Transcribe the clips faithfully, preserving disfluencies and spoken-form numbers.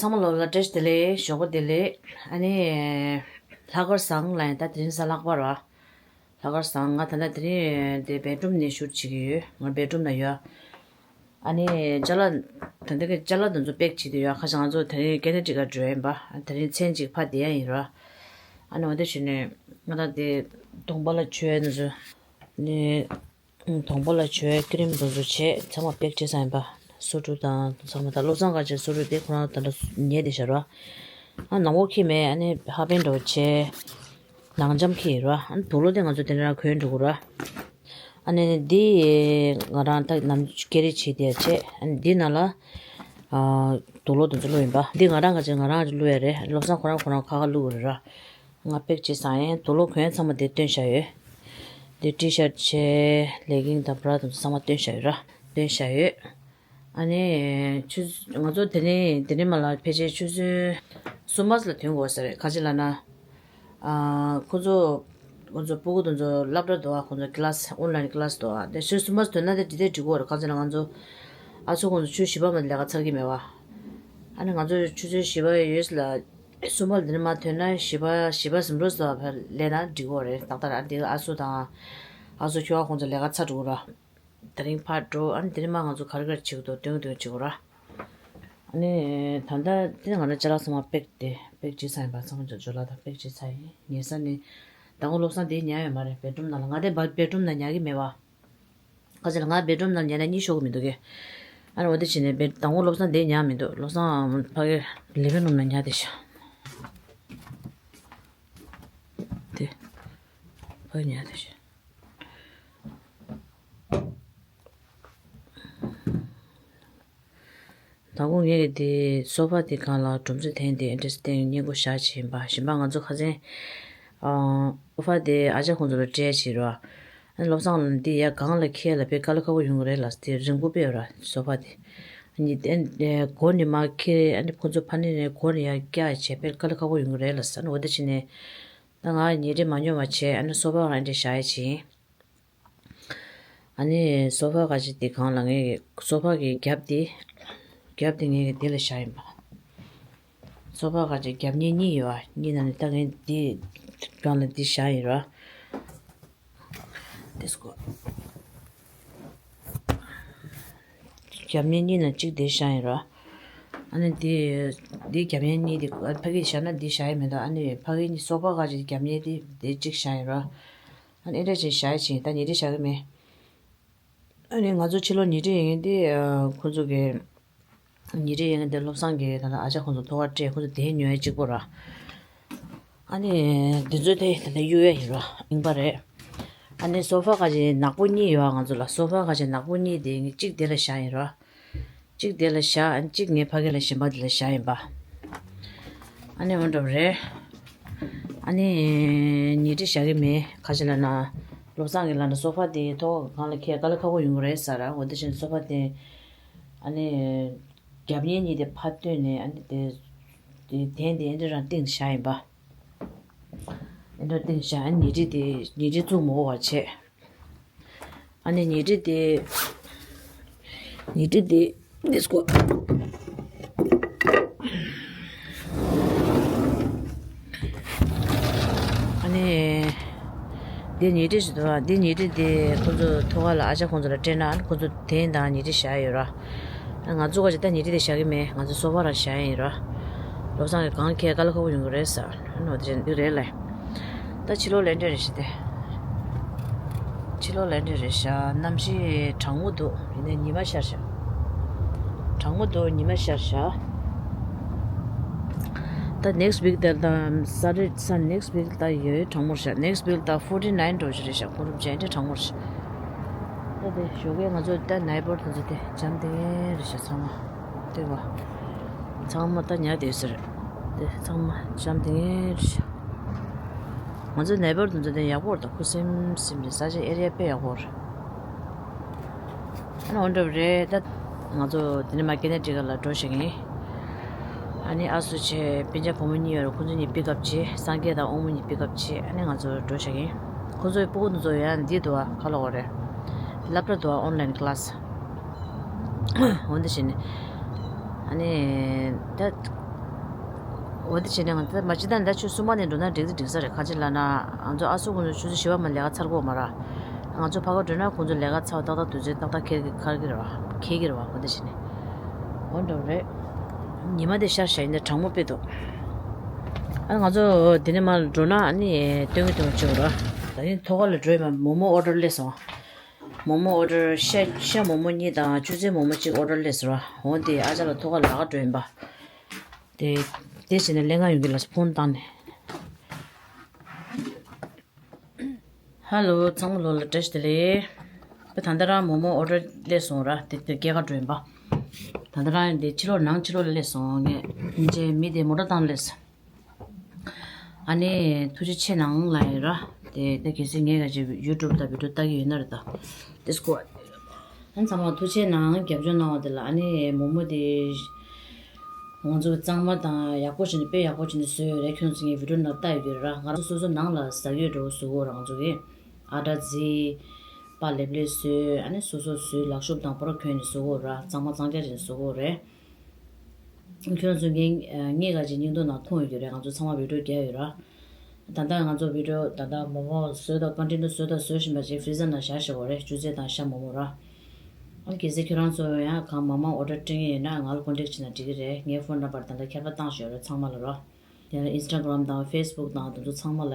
ཚང་མ་ལོ་ལ་བཀྲ་ཤིས་བདེ་ལེགས། ཞོགས་པ་བདེ་ལེགས། ཨ་ནི་ལྷག་དཀར་བཟང་ལ་ཡིན། ད་དེ་རིང་གཟའ་ལྷག་པ་ར། ལྷག་དཀར་བཟང་། ང་ད་ལྟ་དེ་རིང་དེ་བེད་རུམ་ནས་ཤུཊ་བྱེད་ཀྱི་ཡོད། ང་བེད་རུམ་ན་ཡོད། ཨ་ནི་ཅ་ལག་ད་ལྟ་གི་ཅ་ལག་དེ་ཚོ་པེག་བྱེད་དུ་ཡོད། ཁ་ཤས་ང་ཚོ་དེ་རིང་ཀེ་ནེ་ཌི་ཀ་འགྲོ་ཡིན་པ། དེ་རིང་མཚན་གཅིག་ཕར་བསྡད་ཡ་ཡིན་ར། ཨ་ནི་འོ་དེ་བྱས་ནས་ང་ད་དེ་གདོང་པ་ལ་བྱུག་ཡ་དེ་ཚོ་ནི། གདོང་པ་ལ་བྱུག་ཡ་ཀི་རིམ་དེ་ཚོ་བྱས། ཚང་མ་པེག་བྱས་ཚར་ཡིན་པ། སོ་འཁྲུད་དང་ཚང་མ། ད་བློ་བཟང་དཀར་ཆེན་སོ་འཁྲུད་དེ་ཁོ་རང་ད་ལྟ་ཉལ་བསྡད་ཤག་ར། ཨ་ནང་པོ་འཁྱེར་མེད། ཨ་ནི་ཧ་པན་འདྲ་བོ་བྱས། ནང་འཇམ་འཁྱེར་ཡོད་ར། ཨ་ནི་དུག་ལོག་དེ་ང་ཚོ་དེ་འདྲ་གོན་འགྲོ་དགོས་ར། ཨ་ནི་འདི་ང་རང་ད་ནམ་རྒྱུན་སྐྱེལ་རེས་བྱེད་བསྡད་ཡ་བྱས། ཨ་ནི་འདི་ནང་ལ་ཨ་དུག་ལོག་དེ་ཚོ་བླུགས་ཡིན་པ། འདི་ང་རང་ག་ཅིག་ང་རང་ག་ཅིག་བླུགས་ཡ་རེད། བློ་བཟང་ཁོ་རང་ཁོ་རང་ཁ་ཁ་བླུགས་དགོས་རེད་ར། ང་པེག་བྱས་ཚར་ཡིན། དུག་ལོག་གོན་ཡ་ཚང་མ་དེ་བཏོན་བཞག་ཡོད། དེ་ཊི་ཤར་ཊི་བྱས། ལེ་གིང་དང་བྷ་ར་དེ་ཚོ་ཚང་མ་བཏོན་བཞག་ཡོད་ར། བཏོན་བཞག་ཡོད། ཨ་ནི་ཆུ་ང་ཚོ་དེ་ནས་དེ་ནས་མ་ལ་ཕལ་ཆེར་ཆུ་ཚོད་གསུམ་པ་ལ་ཐོན་དགོས་ས་རེད། ག་ཅི་ལབ་ན། ཨ་ཁོ་ཚོ་ཁོ་ཚོ་སྤུ་གུ་དེ་ཚོ་སློབ་གྲྭ་འདུག་ཨ། ཁོ་ཚོ་ཀི་ལ་སི་ཨོན་ལའིན་ཀི་ལ་སི་འདུག་ཨ། དེ་ཆུ་ཚོད་གསུམ་པ་ཐོན་ན་དེ་འགྲིག་དེ་འགྲིག་གི་རེད། ག་ཅི་ལབ་ན་ང་ཚོ་ཨ་ཚོ་ཁོང་ཚོ་ཆུ་ཚོད་བཞི་པ་མ་ལས་ཀ་ཚར་གི་མེད་པ། ཨ་ནི་ང་ཚོ་ཆུ་ཚོད་བཞི་པ་ཡོལ་ལ། གསུམ་པ་ལ་འདི་ནས་མར་ཐོན་ན་བཞི་པ་བཞི་པ་ཟིན་འགྲོ་ས་བར་སླེབས་ན་འགྲིག་གི་རེད། ཏག་ཏག་རེད། འདི་ཨ་སུ་དང་ཨ་སུ་ཁྱོ་ག་ཁོང་ཚོ་ལས་ཀ་ཚར་འགྲོ་གི་ར། དེ་རིང་ཕར་འགྲོ། ཨ་ནི་དེ་ནས་མར་ང་ཚོ་ག་རེ་ག་རེ་བྱེད་ཀྱི་འདུག་སྟོན་གྱི་འདུག་བྱེད་དགོས་ར། ཨ་ནི་ད་ལྟ་དེ་ང་རང་ཅ་ལག་ཚང་མ་པེག་དེ་པེག་བྱས་ཚར་ཡིན་པ། ཚང་མ་ཇོ་ཇོ་ལགས་དང་པེག་བྱས་ཚར་ཡིན། ཉལ་ས་ནི་ཟླ་ངོ་བློ་བཟང་དེ་ཉལ་ཡོད་མ་རེད། བེད་རུམ་ནང་ལ། ང་དེ་བ་བེད་རུམ་ནང་ཉལ་གི་མེད་པ། ཁ་ཅིག་ལ་ང་བེད་རུམ་ནང་ཉལ་ན་གཉིད་ཤོར་གི་མི་འདུག་གས། ཨ་ནི་འོ་དེ་བྱས་ནས་བེད་དང་པོ་བློ་བཟང་དེ་ཉལ་མི་འདུག་བློ་བཟང་ཕ་གི་ལི་ཝིང་རུམ་ནང་ཉལ་བསྡད་ཤག་དེ་ཕ་གི་ཉལ་བསྡད་ཤག་དང་པོ་ངས་དེ་སོ་ཕ་དེ་སྒང་ལ་སྒྲོམ་གཞི་འཐེན་ཏེ་ཨེ་འདྲས་སྟེང་སྔས་མགོ་བཞག་བྱས་ཡིན་པ། གཞན་པ་ང་ཚོ་ཁ་སང་སོ་ཕ་དེ་ཨ་ཅག་ཁོང་ཚོ་ལ་སྤྲད་བྱས་རོ། ཨ་ནི་བློ་བཟང་ལ་འདི་ཡ་སྒང་ལ་འཁྱེར་ལ་དཔེ་དཀའ་ལས་ཁག་པོ་ཡོང་གི་རེད་ལ། དེ་རིང་པོ་དཔེ་ཡོད་ར་སོ་ཕ་དེ། ཨ་ནི་དེ་སྒོ་ནས་མར་འཁྱེར། ཨ་ནི་ཁོང་ཚོ་ཕ་ནི་ནས་སྒོ་ནས་ཡར་བཀྱག་བྱས་དཔེ་དཀའ་ལས་ཁག་པོ་ཡོང་གི་རེད་ལ་ཟེར། ཨ་ནི་འོ་དེ་བྱས་ནས་ད་ང་ཉལ་ཁྲི་མ་ཉོ་བ་བྱས། ཨ་ནི་སོ་ཕ་ཨ་འདྲས་བཞག་ཡ་བྱས། ཨ་ནི་སོ་ཕ་ག་ཅིག་དེ་སྒང་ལ་ངས་སོ་ཕ་གི་རྒྱབ་དེ་རྒྱབ་དེ་ངས་དེ་ལ་བཞག་ཡིན་པ། སོ་ཕ་ག་ཅིག་རྒྱབ་གཉིས་གཉིས་ཡོད་ཨ། གཉིས་ནང་ནས་ད་ངས་དེ་སྒང་ལ་དེ་བཞག་ཡིན་ར། དེ་སྐོར། རྒྱབ་གཉིས་གཉིས་ནང་གཅིག་དེ་བཞག་ཡིན་ར། ཨ་ནི་དེ་དེ་རྒྱབ་གཉིས་གཉིས་དེ་ཨ་ཕ་གི་བཞག་ན་དེ་བཞག་ཡ་མི་འདུག་ཨ་ནི་ཕ་གི་གཉིས་སོ་ཕ་ག་ཅིག་རྒྱབ་གཉིས་དེ་དེ་གཅིག་བཞག་ཡིན་ར། ཨ་ནི་ཨེ་འདྲ་ཅིག་བཞག་ཡ་ཅིག་ད་ཉལ་ཁྲི་བཞག་གི་མེད། ཨ་ནི་ང་ཚོ་ཕྱི་ལོགས་ཉལ་ཁྲི་ཡིན་དེ་ཨ་ཁོ་ཚོ་གི་ཉལ་ཁྲི་ཡིན་དེ་བློ་བཟང་གི་ད་ལྟ་ཨ་ཅག་ཁོང་ཚོ་ཐོག་ཁར་སྤྲད། ཁོང་ཚོ་དེ་ཉོ་ཡ་གཅིག་པོ་ར། ཨ་ནི་འདི་ཚོ་དེ་ད་ལྟ་གཡུག་ཡ་ཡིན་ར། རྙིང་པ་རེད། ཨ་ནི་སོ་ཕ་ག་ཅིག་ནག་པོ་གཉིས་ཡོད་ཨ། ང་ཚོ་ལ་སོ་ཕ་ག་ཅིག་ནག་པོ་གཉིས་དེ་ངས་གཅིག་དེ་ལ་བཞག་ཡིན་ར། གཅིག་དེ་ལ་བཞག་ཨ་ནི་གཅིག་ངའི་ཕ་གི་ལ་གཞན་པ་དེ་ལ་བཞག་ཡིན་པ། ཨ་ནི་འོ་འདྲ་བ་རེད། ཨ་ནི་ཉལ་ཁྲི་བཞག་གི་མེད། ག་ཅི་ལབ་ན་བློ་བཟང་གིས་ལབ་ན་སོ་ཕ་དེ་ཐོག་སྒང་ལ་འཁྱེར་དཀའ་ལས་ཁག་པོ་ཡོང་གི་རེད་ཟེར་ར། འོ་དེ་བཞིན་སོ་ཕ་དེ་ཨ་ནི་རྒྱབ་གཉིས་གཉིས་དེ་ཕར་བཏོན་ནས་ཨ་ནི་དེ་དེ་དེ་དེ་འདྲ་རང་སྟེང་བཞག་ཡིན་པ། ཨེ་འདྲ་སྟེང་བཞག་ཨ་ནི་ཉལ་ཁྲི་དེ་ཉལ་ཁྲི་བཙུགས་མ་དགོས་པ་བྱས། ཨ་ནི་ཉལ་ཁྲི་དེ་ཉལ་ཁྲི་དེ་འདི་སྐོར། ཨ་ནི་འདི་ཉལ་ཁྲི་ཞིག་འདུག་ཨ། འདི་ཉལ་ཁྲི་དེ་ཁོ་ཚོ་ཐོག་ཁ་ལ་ཨ་ཅག་ཁོང་ཚོ་ལ་སྤྲད་ན་ཨ་ནི་ཁོ་ཚོ་དེ་དང་ཉལ་ཁྲི་བཞག་ཡོད་ར། ང་ཚོ་ག་ཅིག་ད་ཉལ་ཁྲི་དེ་བཞག་གི་མེད། ང་ཚོ་སོ་ཕ་རང་བཞག་ཡིན་ར། བློ་བཟང་གིས་སྒང་འཁྱེར་དཀའ་ལས་ཁག་པོ་ཡོང་གི་རེད་ཟེར། ཨ་ནི་འོ་དེ་འདི་རེད་ལེ། ད་ཕྱི་ལོགས་ལ་འདྲ་རེད་ཤག་དེ། ཕྱི་ལོགས་ལ་འདྲ་རེད་ཤག་གནམ་གཤིས་གྲང་མོ་འདུག་ཡིན་ནའི་ཉི་མ་ཤར་ཤག་གྲང་མོ་འདུག་ཉི་མ་ཤར་ཤག་ད་next week དེ་ད་ས་རེད་ས་next week ད་ཡོད་གྲང་མོ་རེད་ཤག next week ད་forty nine འགྲོ་ཞིག་རེད་ཤག་གོ་རིམ་ཅན་འདྲ་གྲང་མོ་རེད་ཤག་ད་དེ་ཞོགས་ཀས་ང་ཚོ་ད་ནའི་བོར་དེ་ཚོ་དེ་འཇམ་ཐིང་ངེ་རེད་ཤག་ཚང་མ། ལྟོས་པ། ཚང་མ་ད་ཉལ་བསྡད་ཟེར། དེ་ཚང་མ་འཇམ་ཐིང་ངེ་རེད་ཤག་ང་ཚོའི་ནའི་བོར་དེ་ཚོ་དེ་ཡག་པོ་རེད། ད་ཁུ་སིམ་སིམ་རེད། ས་ཆ་ཨེ་རི་ཡ་དཔེ་ཡག་པོ་རེད། ཨ་ནི་འོ་འདྲ་བ་རེད། ད་ང་ཚོ་དེ་ནས་མར་ཀེ་ནེ་ཊི་ཀ་ལ་འགྲོ་བཞག་གིན། ཨ་ནི་ཨ་སུ་བྱས་སྤུན་ཀྱག་བུ་མོ་གཉིས་ཡོད་རེད། ཁོ་ཚོ་གཉིས་པིག་ཨབ་བྱས། སངས་རྒྱས་དང་དབང་མོ་གཉིས་པིག་ཨབ་བྱས། ཨ་ནི་ང་ཚོ་འགྲོ་བཞག་གིན། ཁོ་ཚོའི་སྤུ་གུ་འདི་ཚོ་ཡང་འདི་འདུག་ཨ། ཁ་ལོ་གོ་རེད། སློབ་གྲྭ་འདུག་ཨ། ཨོན་ལན་ཀི་ལ་སི། འོ་འདི་བྱས་ནས། ཨ་ནི་ད་ འོ་དེ་བྱས་ནས་ང་ཚོ་མ་ཅི་ད་ད་ཆུ་གསུམ་པ་ནས་འགྲོ་ན་འགྲིག་ཚེ་འགྲིག་ས་རེད། ག་ཅི་ལབ་ན་ང་ཚོ་ཨ་སུ་ཁོང་ཚོ་ཆུ་ཚོད་བཞི་པ་མ་ལས་ཀ་ཚར་གོ་མ་ར། ང་ཚོ་ཕ་ག་འགྲོ་ན་ཁོང་ཚོ་ལས་ཀ་ཚར་ཏག་ཏག་དུས་ཚོད་ཏག་ཏག་ཁེལ་གི་ཁར་གི་རེད་བ། ཁེལ་གི་རེད་བ། འོ་དེ་བྱས་ནས་འོ་འགྲོ་རེད། ཉི་མ་དེ་ཤར་ཤར་ཡིན་ན་གྲང་མོ་དཔེ་འདུག་ཨ་ང་ཚོ་དེ་ནས་མར་འགྲོ་ན་ཨ་ནི་སྟོན་གི་སྟོན་གི་བྱུང་ར། ད་ནི་ཐོག་ཁ་ལ་འགྲོ་ཡིན་པ་མོག་མོག་ཨོ་ཌར་སླེབས་སོང་། མོག་མོག་ཨོ་ཌར་ཤ་ཤ་མོག་མོག་གཉིས་དང་ཆུ་ཚོད་མོག་མོག་གཅིག་ཨོ་ཌར་སླེབས་སོང་ར། འོ་དེ་ཨ་ཅག་ལ་ཐོག་ཁ་ལ་ལ་ག་འགྲོ་ཡིན་པ། དེ་དེ་བྱས་ནས་ལེན་ག་ཡོང་གི་ལ་ཕོན་བཏང་ནས། ཧ་ལོ། ཚང་མ་ལོ་ལ་བཀྲ་ཤིས་བདེ་ལེགས། ད་ལྟ་རང་མོག་མོག་ཨོ་ཌར་སླེབས་སོང་ར། དེ་དེ་སྐྱེལ་ག་འགྲོ་ཡིན་པ། ད་ལྟ་རང་དེ་ཕྱི་ལོགས་ནང་ཕྱི་ལོགས་ལ་སླེབས་སོང་ངས། ཁྱེད་མི་དེ་མོ་ཊ་བཏང་སླེབས་སོང་། ཨ་ནི་ཐུགས་རྗེ་ཆེ་གནང་ལབ་ཡོད་ར། དེ་དེ་གལ་སྲིད་ངས་ག་ཅིག་ཡུ་ཊུབ་དང་བི་ཌིའོ་ལྟ་གི་ཡོད་ན་རེད་ད། དེ་སྐོར། ཨ་ཚང་མ་ཐུགས་རྗེ་གནང་རྒྱབ་སྐྱོར་གནང་བ་དེ་ལ། ཨ་ནི་མོག་མོག་དེ་ང་ཚོ་གཙང་མ་དང་ཡག་པོ་བྱས་ནས་དཔེ་ཡག་པོ་བྱས་ནས་བཟོས་ཡོད་རེད། ཁྱོད་ཚོ་ངས་བི་ཌིའོ་ནང་ལྟ་ཡོད་ཀྱི་རེད་ར། ང་ཚོ་སོ་སོ་ནང་ལ་ཟ་ཡོད་འགྲོ་བཟོ་གོ་ར། ང་ཚོ་གིས་ཨ་ཏྲ་རྫི་པ་ལེབ་ལེབ་བཟོས། ཨ་ནི་སོ་སོ་བཟོས་ལག་ཤུབས་དང་པོ་ར་གྱོན་ནས་བཟོ་གོ་ར། གཙང་མ་གཙང་རྐྱང་བྱས་ནས་བཟོ་གོ་རེད། ཁྱོད་ཚོ་ངས་ངས་ག་ཅིག་སྙིང་དོན་ནང་མཐོང་ཡོད་ཀྱི་རེད། ང་ཚོ་ཚང་མ་བི་ཌིའོ་རྒྱག་ཡོད་ར། ད་ལྟ་ང་ཚོ་བི་ཌིའོ་ད་ལྟ་མོག་མོག་བཟོས་དང་ཀོན་ཊེན་ཊི་བཟོས་དང་བཟོ་བཞིན་པ་ཅིག་ཧྥི་རི་ཛར་ནང་བཞག་བཞག་གོ་རེད། ཆུ་ཚོད་དང་ཤ་མོག་མོག་ར། ཨ་གལ་སྲིད་ཁྱོད་རང་ཚོ་ཡང་གང་མང་མང་ཨོ་ཌར་སྤྲད་ཀྱི་ཡོད་ན་ང་ལ་ཀོན་ཊེག་བྱས་ན་འགྲིག་གི་རེད། ངའི་ཕོན་ནམ་བར་ད་ལྟ་ཁྱབ་བསྒྲགས་བཏང་བཞག་ཡོད་རེད་ཚང་མ་ལ་ར། ཡང་ཨིན་སི་ཊ་གྷི་རམ་དང་ཕེ་སི་བུག་དང་དེ་ཚོ་ཚང་མ་ལ་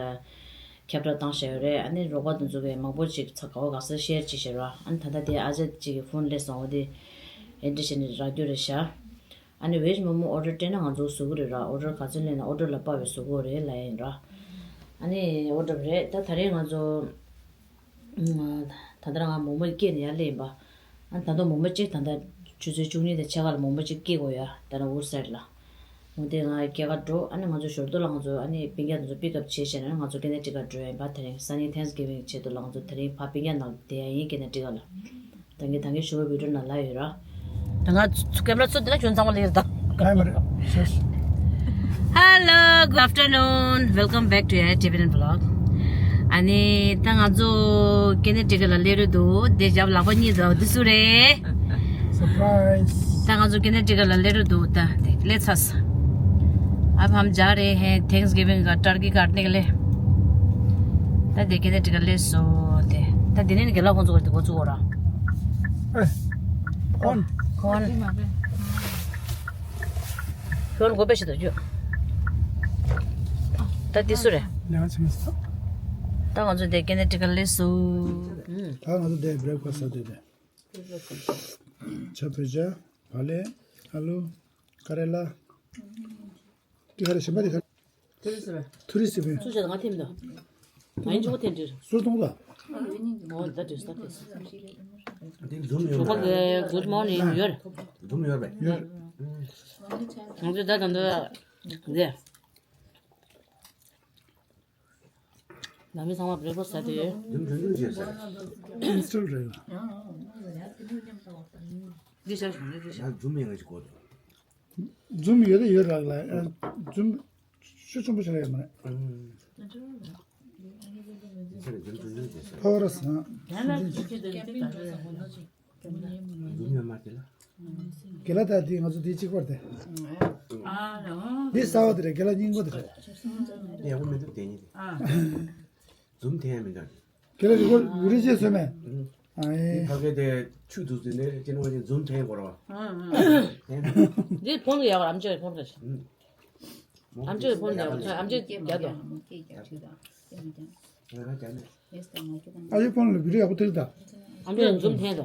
ཁྱབ་བསྒྲགས་བཏང་བཞག་ཡོད་རེད། ཨ་ནི་རོགས་པ་དེ་ཚོ་གིས་མང་པོ་ཅིག་ཚ་ག་བ་ག་ས་ཤེར་བྱས་བཞག་ར། ཨ་ནི་ད་ལྟ་དེ་ཨ་ཅག་ཅིག་གི་ཕོན་སླེབས་སོང་། འོ་དེ་ཨེ་འདྲ་བྱས་ནས་རག་རྒྱུ་རེད་ཤག་ཨ་ནི་ཝེཇ་མོག་མོག་ཨོ་ཌར་སྤྲད་ན་ང་ཚོ་བཟོ་གི་རེད་ར། ཨོ་ཌར་ག་ཚོད་སླེབས་ན་ཨོ་ཌར་ལ་དཔག་པའི་བཟོ་གི་རེད་ལབ་ཡིན་ར། ཨ་ནི་ཨོ་ཌར་རེད། ད་ད་རེས་ང་ཚོ་ད་ལྟ་རང་ང་མོག་མོག་སྐྱེལ་ནས་ཡར་སླེབས་ཡིན་པ། ཨ་ད་དུང་མོག་མོག་གཅིག་ད་ལྟ་ཆུ་ཚོད་བཅུ་གཉིས་དང་ཕྱེད་ཀ་ལ་མོག་མོག་གཅིག་སྐྱེལ་དགོས་ཡ། ད་ལྟ་འུར་སེར་ལ། འོ་དེ་ང་སྐྱེལ་ག་འགྲོ། ཨ་ནི་ང་ཚོ་ཞོར་དུ་ལ་ང་ཚོ་ཨ་ནི་སྤུན་ཀྱག་དེ་ཚོ་པིག་ཨབ་བྱས་བྱས་ནས་ང་ཚོ་ཀེ་ནེ་ཊི་ཀཊ་འགྲོ་ཡ་ཡིན་པ། དེ་རིང་སང་ཉིན་ཐེངས་གི་ཝིང་ཆེད་དུ་ལ་ང་ཚོ་དེ་རིང་ཕར་སྤུན་ཀྱག་ནང་བསྡད་ཡ་ཡིན། ཀེ་ནེ་ཊི་ཀཊ་ལ། ད་ངས་ད་ངས་ཞུ་བའི་བི་ཌིའོ་ནང་ལ་ཡོད་ར། ད་ང་ཚོ་ཀེམ་ར་ཚུར་དེ་ན་ཁྱོད་ཚང་མ་ལ་ཡོད་ད། ང་མ་རེད། ཤོད། Hello, good afternoon. Welcome back to our Tibetan vlog. ཨ་ནི་ད་ང་ཚོ་ཀེ་ནེ་ཊི་ཀཊ་ལ་སླེབས་རེད་འདུག་དེ་རྒྱབ་ལག་པ་གཉིས་འདུག་འདི་སུ་རེད། སར་པ་རའི་ཛི། ད་ང་ཚོ་ཀེ་ནེ་ཊི་ཀཊ་ལ་སླེབས་རེད་འདུག་ད་དེ་སླེབས་ཚར། अब हम जा रहे हैं थैंक्सगिविंग का टर्की काटने के लिए। ད་དེ་ཀེ་ནེ་ཊི་ཀཊ་སླེབས་སོང་། དེ་ད་དེ་ནས་ནི་རྒན་ལགས་ཁོང་ཚོ་ག་དེ་འགོ་བཙུགས་འོ་ར། ཨེ། ཁོང་། ཁོང་། ཁྱོད་མགོ་པད་ཤི་དོ་རྒྱུ། ད་འདི་སུ་རེད། ལས་ཀ་བྱེད་མི་སོང་། ད་ང་ཚོ་འདི་ཀེ་ནེ་ཊི་ཀཊ་སླེབས་སོང་། ད་ང་ཚོ་འདི་བྷི་རེག་ཕ་སི་ཟ་འདོད་པས། ཆ་བོད་ཇ། བག་ལེབ། ཨ་ལུ། ཀ་རེ་ལ། འདི་ག་རེ་གཞན་པ་འདི་ག་རེ། ཐུ་རི་སི་བེ། ཐུ་རི་སི་བེ། སུ་བྱས་ང་ཐེམ་དང་། ང་ཡིན་ཅུང་ཐེམ་དུས། སུ་གཏོང་ད། ཨོ་ད་དུས་ད་དུས། འདི་འཛུམ་ཡོད་པ། Good morning ཡོད། འཛུམ་ཡོད་པས། ཡོད། ང་ཚོ་ད་ད་ད་འདི། ནང་མི་ཚང་མ་བྷི་རེག་ཕ་སི་ཟ་དེ་ཡོད། འཛུམ་ཆུང་ཆུང་བྱས་ཟ། ཨིན་སི་ཊོལ་རེད། འདི་བྱ་བྱུང་འདི་བྱ། ང་འཛུམ་ཡིན་ང་ཅིག་གོ་དུས། འཛུམ་ཡོད་ད་ཡོད་རག་ལ། འཛུམ་ཆུ་ཆུང་པོ་ཞིག་ཡོད་མ་རེད། ཕ་བར་སང་། འཛུམ་ཡོད་མ་དེ་ལ། དགེ་ལ་ད་དེ་ང་ཚོ་དེ་གཅིག་པར་དེ། འདི་གསར་བ་དེ་རེད། དགེ་ལ་རྙིང་པ་དེ་རེད། ཡག་པོ་མི་འདུག་དེ་གཉིས་དེ། འཛུམ་དེ་ཡང་མི་འདུག་དགེ་ལ་རི་གོ་རི་ཅེས་སོ་མེ། ཨ་ཨེ། ཕ་གི་དེ་ཆུ་འདུག་ཟེར་ནས་ཅི་ནོ་ཅི་འཛུམ་འཐེན་དགོས་ར། འདི་ཕོན་གི་ཡག་རམ་ཅེ་ཕོན་གི། ཨམ་ཅེ་ཕོན་ཡག་རམ་ཅེ་ཨམ་ཅེ་རྒྱ་དོ། ཨ་ཡེ་ཕོན་ལ་བི་ཌིའོ་ཡག་པོ་ཐེག་ད། ཨམ་ཅེ་འཛུམ་འཐེན་དོ།